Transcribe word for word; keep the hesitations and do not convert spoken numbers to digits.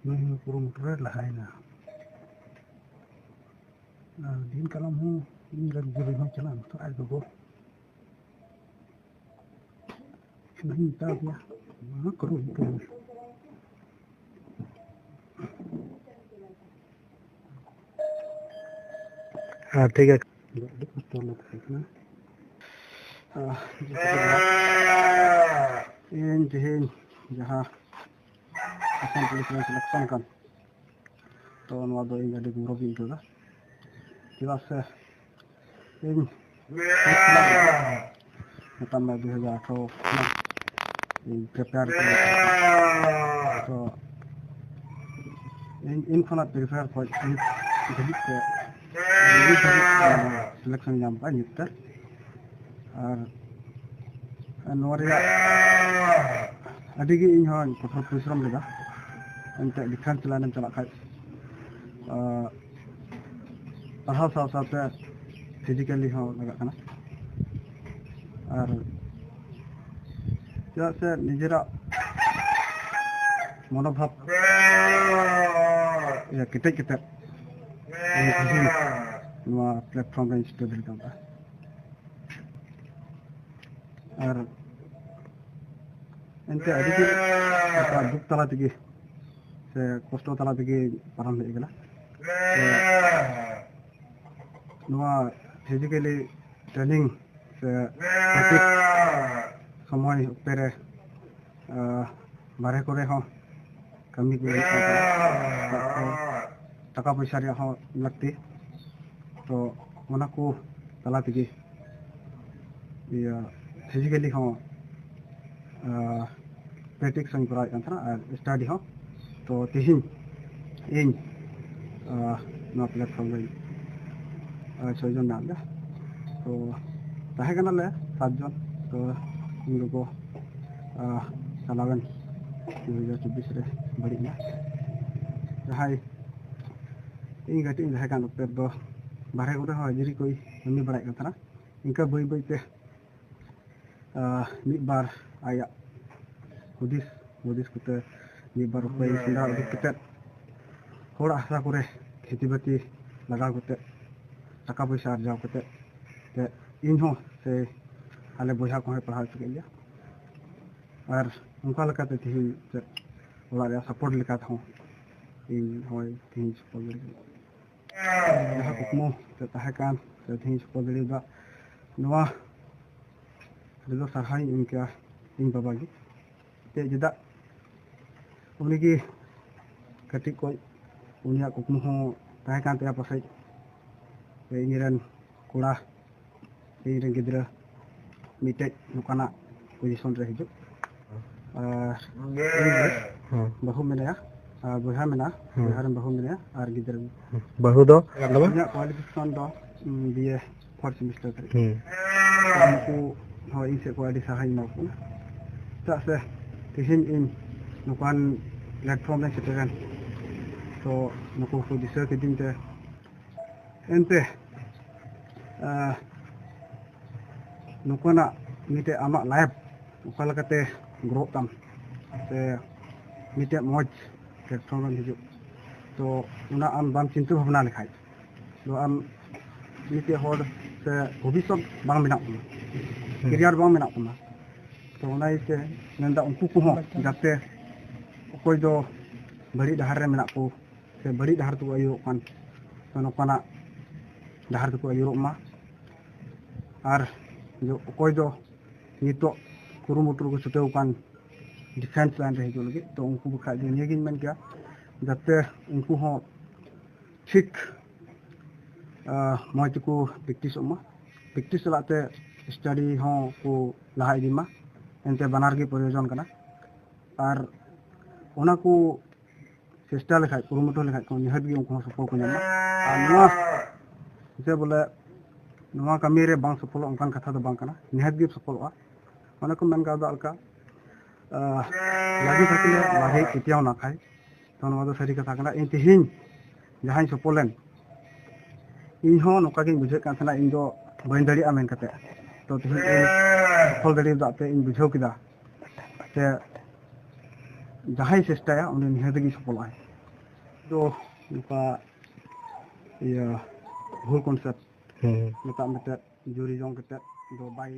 ᱱᱩᱭ ᱦᱚᱸ ᱠᱩᱨᱩᱢᱩᱴᱩ ᱨᱮ ᱞᱟᱦᱟᱭᱮᱱᱟ᱾ ᱟᱨ ᱫᱤᱱ ᱠᱟᱞᱚᱢ ᱦᱚᱸ ᱤᱧ ᱨᱮᱱ ᱜᱤᱫᱽᱨᱟᱹ ᱦᱚᱸ ᱪᱟᱞᱟᱜ ᱱᱤᱛᱚᱜ ᱟᱡ ᱜᱚᱜᱚ᱾ ᱚᱱᱟᱧ ᱢᱮᱛᱟ ᱫᱮᱭᱟ, ᱢᱟ ᱠᱩᱨᱩᱢᱩᱴᱩ ᱢᱮ᱾ ᱦᱮᱸ, ᱴᱷᱤᱠ ᱜᱮᱭᱟ᱾ ᱟᱹᱰᱤ ᱠᱚᱥᱴᱚ ᱨᱮᱞᱮ ᱛᱟᱦᱮᱸ ᱠᱟᱱᱟ᱾ ᱟᱨ ᱤᱧ ᱛᱮᱦᱮᱧ ᱡᱟᱦᱟᱸ ᱟᱥᱟᱢ ᱯᱩᱞᱤᱥ ᱨᱮ ᱥᱤᱞᱮᱠᱥᱚᱱ ᱠᱟᱱ, ᱛᱚ ᱱᱚᱣᱟ ᱫᱚ ᱤᱧ ᱟᱹᱰᱤ ᱜᱚᱨᱚᱵᱤᱧ ᱟᱹᱭᱠᱟᱹᱣ ᱮᱫᱟ, ᱪᱮᱫᱟᱜ ᱥᱮ ᱤᱧ ᱢᱮᱛᱟᱜ ᱢᱮ ᱫᱩ ᱦᱟᱡᱟᱨ ᱟᱴᱷᱨᱚ ᱠᱷᱚᱱᱟᱜ ᱤᱧ ᱯᱨᱤᱯᱮᱭᱟᱨ ᱠᱟᱱᱟ᱾ ᱛᱚ ᱤᱧ ᱤᱧ ᱠᱷᱚᱱᱟᱜ ᱯᱨᱤᱯᱮᱭᱟᱨ ᱠᱷᱚᱱ ᱱᱤᱛ ᱫᱷᱟᱹᱵᱤᱡ ᱛᱮ ᱱᱤᱛ ᱫᱷᱟᱹᱵᱤᱡ ᱛᱮ ᱥᱤᱞᱮᱠᱥᱚᱱ ᱧᱟᱢ ᱠᱟᱜᱼᱟ ᱱᱤᱛ ᱛᱮ᱾ ᱟᱨ ᱱᱚᱣᱟ ᱨᱮᱭᱟᱜ ᱟᱹᱰᱤ ᱜᱮ ᱤᱧ ᱦᱚᱸ ᱠᱚᱴᱷᱳᱨ ᱯᱚᱨᱤᱥᱨᱚᱢ ᱞᱮᱫᱟ᱾ ᱮᱱᱛᱮᱫ ᱰᱤᱯᱷᱮᱱᱥ ᱞᱟᱭᱤᱱ ᱮᱢ ᱪᱟᱞᱟᱜ ᱠᱷᱟᱡ, ᱟᱸ, ᱯᱟᱲᱦᱟᱣ ᱥᱟᱶ ᱥᱟᱶᱛᱮ ᱯᱷᱤᱡᱤᱠᱮᱞᱤ ᱦᱚᱸ ᱞᱟᱜᱟᱜ ᱠᱟᱱᱟ᱾ ᱟᱨ ᱪᱮᱫᱟᱜ ᱥᱮ ᱱᱤᱡᱮᱨᱟᱜ ᱢᱚᱱᱳᱵᱷᱟᱵ ᱤᱭᱟᱹ ᱠᱮᱴᱮᱡ ᱠᱟᱛᱮᱫ ᱤᱧ ᱛᱮᱦᱮᱧ ᱱᱚᱣᱟ ᱯᱞᱟᱴᱯᱷᱚᱨᱢ ᱨᱮᱧ ᱥᱮᱴᱮᱨ ᱫᱟᱲᱮ ᱠᱟᱣᱫᱟ᱾ ᱟᱨ ᱮᱱᱛᱮ ᱟᱹᱰᱤ ᱫᱤᱱ ᱱᱚᱝᱠᱟ ᱫᱩᱠ ᱛᱟᱞᱟ ᱛᱮᱜᱮ ᱥᱮ ᱠᱚᱥᱴᱚ ᱛᱟᱞᱟ ᱛᱮᱜᱮ ᱯᱟᱨᱚᱢ ᱦᱮᱡ ᱟᱠᱟᱱᱟ᱾ ᱛᱚ ᱱᱚᱣᱟ ᱯᱷᱤᱡᱤᱠᱮᱞᱤ ᱴᱨᱮᱱᱤᱝ ᱥᱮ ᱯᱨᱮᱠᱴᱤᱥ ᱥᱚᱢᱚᱭ ᱚᱠᱛᱮ ᱨᱮ, ᱟᱸ, ᱵᱟᱨᱦᱮ ᱠᱚᱨᱮ ᱦᱚᱸ ᱠᱟᱹᱢᱤ ᱠᱚ ᱦᱩᱭᱩᱜ ᱠᱟᱱ ᱛᱟᱦᱮᱸᱱᱟ᱾ ᱛᱟᱨᱯᱚᱨ ᱴᱟᱠᱟ ᱯᱚᱭᱥᱟ ᱨᱮᱭᱟᱜ ᱦᱚᱸ ᱞᱟᱹᱠᱛᱤ᱾ ᱛᱚ ᱚᱱᱟ ᱠᱚ ᱛᱟᱞᱟ ᱛᱮᱜᱮ ᱤᱭᱟᱹ ᱯᱷᱤᱡᱤᱠᱮᱞᱤ ᱦᱚᱸ, ᱟᱸ, ᱯᱨᱮᱠᱴᱤᱥ ᱦᱚᱸᱧ ᱠᱚᱨᱟᱣᱮᱫ ᱠᱟᱱ ᱛᱟᱦᱮᱱᱟ ᱟᱨ ᱥᱴᱟᱰᱤ ᱦᱚᱸ᱾ ᱛᱚ ᱛᱮᱦᱮᱧ ᱤᱧ, ᱟᱸ, ᱱᱚᱣᱟ ᱯᱞᱟᱴᱯᱷᱚᱨᱢ ᱨᱮ, ᱟᱸ, ᱪᱷᱚᱭ ᱡᱚᱱ ᱢᱮᱱᱟᱜ ᱞᱮᱭᱟ᱾ ᱛᱚ ᱛᱟᱦᱮᱸ ᱠᱟᱱᱟᱞᱮ ᱥᱟᱛ ᱡᱚᱱ᱾ ᱛᱚ ᱤᱧ ᱜᱚᱜᱚ, ᱟᱸ, ᱪᱟᱞᱟᱣᱮᱱ ᱫᱩ ᱦᱟᱡᱟᱨ ᱪᱚᱵᱵᱤᱥ ᱨᱮ ᱵᱟᱹᱲᱤᱡ ᱮᱱᱟ᱾ ᱡᱟᱦᱟᱸᱭ ᱤᱧ ᱠᱟᱹᱴᱤᱡ ᱤᱧ ᱛᱟᱦᱮᱸ ᱠᱟᱱ ᱚᱠᱛᱮ ᱨᱮᱫᱚ ᱵᱟᱨᱦᱮ ᱠᱚᱨᱮ ᱦᱚᱸ ᱦᱟᱹᱡᱨᱤ ᱠᱚᱭ ᱠᱟᱹᱢᱤ ᱵᱟᱲᱟᱭᱮᱫ ᱠᱟᱱ ᱛᱟᱦᱮᱱᱟ᱾ ᱤᱱᱠᱟᱹ ᱵᱟᱹᱭ ᱵᱟᱹᱭ ᱛᱮ, ᱟᱸ, ᱢᱤᱫ ᱵᱟᱨ ᱟᱭᱟᱜ ᱦᱩᱫᱤᱥ ᱦᱩᱫᱤᱥ ᱠᱚᱛᱮ ᱢᱤᱫ ᱵᱟᱨ ᱩᱯᱟᱹᱭ ᱥᱮᱸᱫᱽᱨᱟ ᱩᱰᱩᱠ ᱠᱟᱛᱮᱫ, ᱦᱚᱲᱟᱜ ᱦᱟᱥᱟ ᱠᱚᱨᱮ ᱠᱷᱮᱛᱤ ᱵᱟᱹᱛᱤ ᱞᱟᱜᱟᱣ ᱠᱟᱛᱮᱫ, ᱴᱟᱠᱟ ᱯᱚᱭᱥᱟ ᱟᱨᱡᱟᱣ ᱠᱟᱛᱮᱫ, ᱛᱮ ᱤᱧ ᱦᱚᱸ ᱥᱮ ᱟᱞᱮ ᱵᱚᱭᱦᱟ ᱠᱚᱦᱚᱸᱭ ᱯᱟᱲᱦᱟᱣ ᱦᱚᱪᱚ ᱠᱮᱫ ᱞᱮᱭᱟ᱾ ᱟᱨ ᱚᱱᱠᱟ ᱞᱮᱠᱟᱛᱮ ᱛᱮᱦᱮᱧ ᱪᱮᱫ ᱚᱲᱟᱜ ᱨᱮᱭᱟᱜ ᱥᱟᱯᱳᱨᱴ ᱞᱮᱠᱟ ᱛᱮᱦᱚᱸ ᱤᱧ ᱦᱚᱸᱭ ᱛᱮᱦᱮᱧ ᱥᱟᱯᱳᱨᱴ ᱫᱟᱲᱮ ᱠᱟᱫᱟ᱾ ᱡᱟᱦᱟᱸ ᱠᱩᱠᱢᱩ ᱛᱮ ᱛᱟᱦᱮᱸ ᱠᱟᱱ, ᱥᱮ ᱛᱮᱦᱮᱧ ᱥᱟᱯᱳᱨᱴ ᱫᱟᱲᱮᱭᱟᱫᱟ, ᱱᱚᱣᱟ ᱨᱮᱫᱚ ᱥᱟᱨᱦᱟᱣ ᱤᱧ ᱮᱢ ᱠᱮᱭᱟ ᱤᱧ ᱵᱟᱵᱟ ᱜᱮ᱾ ᱛᱮ ᱪᱮᱫᱟᱜ ᱩᱱᱤ ᱜᱮ ᱠᱟᱹᱴᱤᱡ ᱠᱷᱚᱱ ᱩᱱᱤᱭᱟᱜ ᱠᱩᱠᱢᱩ ᱦᱚᱸ ᱛᱟᱦᱮᱸ ᱠᱟᱱ ᱛᱟᱭᱟ ᱯᱟᱥᱮᱡ, ᱡᱮ ᱤᱧ ᱨᱮᱱ ᱠᱚᱲᱟ, ᱤᱧ ᱨᱮᱱ ᱜᱤᱫᱽᱨᱟᱹ ᱢᱤᱫᱴᱮᱡ ᱱᱚᱝᱠᱟᱱᱟᱜ ᱯᱚᱡᱤᱥᱚᱱ ᱨᱮ ᱦᱤᱡᱩᱜ᱾ ᱟᱨ ᱤᱧ ᱨᱮᱱ ᱦᱮᱸ᱾ ᱵᱟᱹᱦᱩ ᱢᱮᱱᱟᱭᱟ, ᱟᱨ ᱵᱚᱭᱦᱟ ᱢᱮᱱᱟᱜᱼᱟ, ᱦᱮᱸ᱾ ᱵᱚᱭᱦᱟ ᱨᱮᱱ ᱵᱟᱹᱦᱩ ᱢᱮᱱᱟᱭᱟ, ᱟᱨ ᱜᱤᱫᱽᱨᱟᱹ ᱢᱮᱱᱟᱭᱟ᱾ ᱵᱟᱹᱦᱩ ᱫᱚ? ᱤᱧᱟᱹᱜ ᱠᱳᱣᱟᱞᱤᱯᱷᱤᱠᱮᱥᱚᱱ ᱫᱚ ᱵᱤ ᱮ ᱯᱷᱳᱨ ᱥᱮᱢᱤᱥᱴᱟᱨ ᱫᱷᱟᱹᱨᱤᱡ᱾ ᱦᱩᱸ᱾ ᱩᱱᱠᱩ ᱦᱚᱸ ᱤᱧ ᱥᱮᱫ ᱠᱷᱚᱱ ᱟᱹᱰᱤ ᱥᱟᱨᱦᱟᱣ ᱤᱧ ᱮᱢᱟ ᱠᱚ ᱠᱟᱱᱟ᱾ ᱪᱮᱫᱟᱜ ᱥᱮ ᱛᱮᱦᱮᱧ ᱤᱧ ᱱᱚᱝᱠᱟᱱ ᱯᱞᱟᱴᱯᱷᱚᱨᱢ ᱨᱮᱧ ᱥᱮᱴᱮᱨᱮᱱ, ᱛᱚ ᱱᱩᱠᱩ ᱠᱚ ᱫᱤᱥᱟᱹ ᱠᱤᱫᱤᱧ ᱛᱮ, ᱮᱱᱛᱮ, ᱟᱸ, ᱱᱚᱝᱠᱟᱱᱟᱜ ᱢᱤᱫᱴᱮᱡ ᱟᱢᱟᱜ ᱞᱟᱭᱤᱯᱷ ᱚᱠᱟ ᱞᱮᱠᱟᱛᱮ ᱜᱨᱳᱜ ᱛᱟᱢ, ᱥᱮ ᱢᱤᱫᱴᱮᱡ ᱢᱚᱡᱽ ᱯᱞᱟᱴᱯᱷᱚᱨᱢ ᱨᱮᱢ ᱦᱤᱡᱩᱜ, ᱛᱚ ᱚᱱᱟ ᱟᱢ ᱵᱟᱢ ᱪᱤᱱᱛᱟᱹ ᱵᱷᱟᱵᱽᱱᱟ ᱞᱮᱠᱷᱟᱡ ᱫᱚ ᱟᱢ ᱢᱤᱫᱴᱮᱡ ᱦᱚᱲ ᱥᱮ ᱵᱷᱚᱵᱤᱥᱥᱚᱛ ᱵᱟᱝ ᱵᱮᱱᱟᱜ ᱛᱟᱢᱟ, ᱦᱩᱸ᱾ ᱠᱮᱨᱤᱭᱟᱨ ᱵᱟᱝ ᱵᱮᱱᱟᱜ ᱛᱟᱢᱟ᱾ ᱛᱚ ᱚᱱᱟ ᱤᱭᱟᱹᱛᱮ ᱢᱮᱱᱫᱟ ᱩᱱᱠᱩ ᱠᱚᱦᱚᱸ ᱡᱟᱛᱮ ᱚᱠᱚᱭ ᱫᱚ ᱵᱟᱹᱲᱤᱡ ᱰᱟᱦᱟᱨ ᱨᱮ ᱢᱮᱱᱟᱜ ᱠᱚ ᱥᱮ ᱵᱟᱹᱲᱤᱡ ᱰᱟᱦᱟᱨ ᱛᱮᱠᱚ ᱟᱹᱭᱩᱨᱚᱜ ᱠᱟᱱ, ᱛᱚ ᱱᱚᱝᱠᱟᱱᱟᱜ ᱰᱟᱦᱟᱨ ᱛᱮᱠᱚ ᱟᱹᱭᱩᱨᱚᱜ ᱢᱟ᱾ ᱟᱨ ᱡᱚ-, ᱚᱠᱚᱭ ᱫᱚ ᱱᱤᱛᱚᱜ ᱠᱩᱨᱩᱢᱩᱴᱩ ᱨᱮᱠᱚ ᱪᱷᱩᱴᱟᱹᱣ ᱟᱠᱟᱱ ᱰᱤᱯᱷᱮᱱᱥ ᱞᱟᱭᱤᱱ ᱨᱮ ᱦᱤᱡᱩᱜ ᱞᱟᱹᱜᱤᱫ, ᱛᱚ ᱩᱱᱠᱩ ᱵᱟᱠᱷᱨᱟ ᱫᱚ ᱱᱤᱭᱟᱹᱜᱤᱧ ᱢᱮᱱ ᱠᱮᱭᱟ, ᱡᱟᱛᱮ ᱩᱱᱠᱩ ᱦᱚᱸ ᱴᱷᱤᱠ, ᱟᱸ, ᱢᱚᱡᱽ ᱛᱮᱠᱚ ᱯᱨᱮᱠᱴᱤᱥᱚᱜ ᱢᱟ, ᱯᱨᱮᱠᱴᱤᱥ ᱥᱟᱞᱟᱜ ᱛᱮ ᱥᱴᱟᱰᱤ ᱦᱚᱸ ᱠᱚ ᱞᱟᱦᱟ ᱤᱫᱤ ᱢᱟ, ᱮᱱᱛᱮ ᱵᱟᱱᱟᱨ ᱜᱮ ᱯᱨᱚᱭᱳᱡᱚᱱ ᱠᱟᱱᱟ᱾ ᱟᱨ ᱚᱱᱟ ᱠᱚ ᱪᱮᱥᱴᱟ ᱞᱮᱠᱷᱟᱡ, ᱠᱩᱨᱩᱢᱩᱴᱩ ᱞᱮᱠᱷᱟᱡ ᱠᱚ, ᱱᱤᱦᱟᱹᱛ ᱜᱮ ᱩᱱᱠᱩ ᱦᱚᱸ ᱥᱚᱯᱷᱚᱞ ᱠᱚ ᱧᱟᱢᱟ᱾ ᱟᱨ ᱱᱚᱣᱟ ᱡᱮ ᱵᱚᱞᱮ ᱱᱚᱣᱟ ᱠᱟᱹᱢᱤ ᱨᱮ ᱵᱟᱝ ᱥᱚᱯᱷᱚᱞᱚᱜ ᱚᱱᱠᱟᱱ ᱠᱟᱛᱷᱟ ᱫᱚ ᱵᱟᱝ ᱠᱟᱱᱟ, ᱱᱤᱦᱟᱹᱛ ᱜᱮ ᱥᱚᱯᱷᱚᱞᱚᱜᱼᱟ᱾ ᱚᱱᱮ ᱠᱚ ᱢᱮᱱ ᱠᱟᱣᱫᱟ ᱞᱮᱠᱟ, ᱟᱦ, ᱞᱟᱜᱮ ᱛᱷᱟᱠᱞᱮ ᱵᱟᱨᱦᱮ ᱠᱮᱛᱤᱭᱟᱣ ᱱᱟ ᱠᱷᱟᱭ᱾ ᱛᱚ ᱱᱚᱣᱟ ᱫᱚ ᱥᱟᱹᱨᱤ ᱠᱟᱛᱷᱟ ᱠᱟᱱᱟ᱾ ᱤᱧ ᱛᱮᱦᱮᱧ ᱡᱟᱦᱟᱸᱧ ᱥᱚᱯᱷᱚᱞᱮᱱ, ᱤᱧ ᱦᱚᱸ ᱱᱚᱝᱠᱟ ᱜᱤᱧ ᱵᱩᱡᱷᱟᱹᱣᱮᱫ ᱠᱟᱱ ᱛᱟᱦᱮᱱᱟ, ᱤᱧ ᱫᱚ ᱵᱟᱹᱧ ᱫᱟᱲᱮᱭᱟᱜᱼᱟ ᱢᱮᱱ ᱠᱟᱛᱮ᱾ ᱛᱚ ᱛᱮᱦᱮᱧ ᱤᱧ ᱥᱚᱯᱷᱚᱞ ᱫᱟᱲᱮᱭᱟᱫᱟ ᱛᱮ ᱤᱧ ᱵᱩᱡᱷᱟᱹᱣ ᱠᱮᱫᱟ ᱥᱮ ᱡᱟᱦᱟᱸᱭ ᱪᱮᱥᱴᱟᱭᱟ ᱩᱱᱤ ᱱᱤᱦᱟᱹᱛ ᱜᱮ ᱥᱚᱯᱷᱚᱞᱚᱜᱼᱟᱭ᱾ ᱫᱚ ᱱᱚᱝᱠᱟ ᱤᱭᱟᱹ ᱵᱷᱩᱞ ᱠᱚᱱᱥᱮᱯᱴ ᱦᱮᱸ᱾ ᱢᱮᱛᱟᱜ ᱢᱮᱛᱮᱫ ᱡᱩᱨᱤ ᱡᱚᱝ ᱠᱟᱛᱮᱫ ᱫᱚ ᱵᱟᱭ